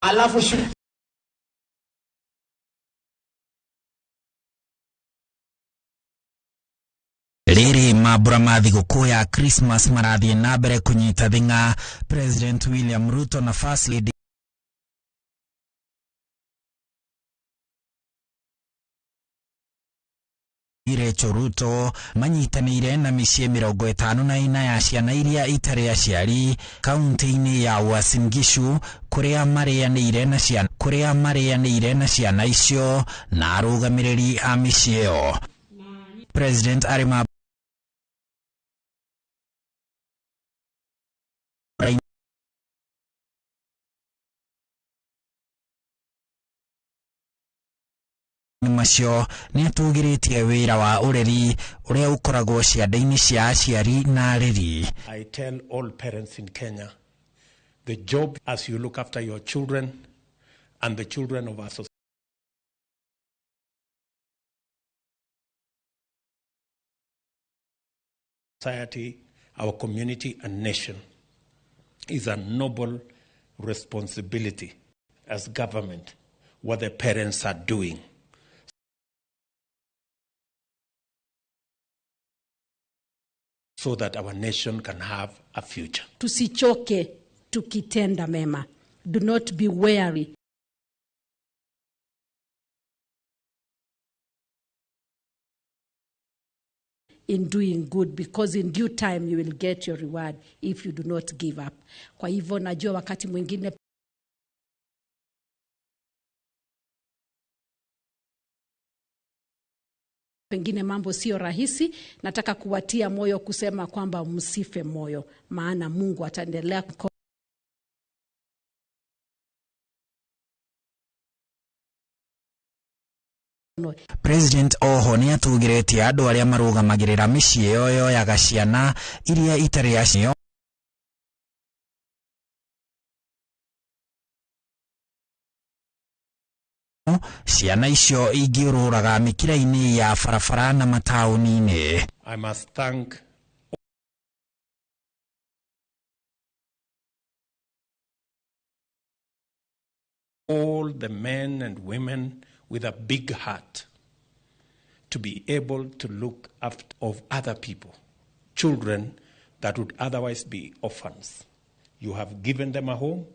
Alafu Rĩrĩ mambura ma thigũkũ ya Christmas marathiĩ na mbere kũnyita thing'a, President William Ruto na First Lady Rachel Ruto manyitanĩire na mĩciĩ 54 ya ciana iria itarĩ aciari kaunti-inĩ ya Uasin Gishu kũrĩa marĩanĩire na ciana kũrĩa marĩanĩire na ciana icio na arũgamĩrĩri a mĩciĩ ĩyo. President arĩ mambura-inĩ macio nĩ atũgĩrĩtie wĩra wa ũreri ũrĩa ũkoragwo ciande-inĩ cia aciari na areri. I tell all parents in Kenya, the job as you look after your children and the children of our society, our community and nation is a noble responsibility as government, what the parents are doing, so that our nation can have a future. Tusichoke tukitenda mema. Do not be weary in doing good, because in due time you will get your reward if you do not give up. Kwa hivyo najua wakati mwingine pengine mambo sio rahisi. Nataka kuwatia moyo kusema kwamba msife moyo, maana Mungu ataendelea mkono. President oho nĩ atũgĩrĩtie andũ arĩa marũgamagĩrĩra mĩciĩ ĩyo yoyaga ciana iria itarĩ acio ciana icio ingĩũrũraga mĩkĩra-inĩ ya barabara na mataũni-inĩ. I must thank all the men and women with a big heart to be able to look after of other people, children that would otherwise be orphans. You have given them a home.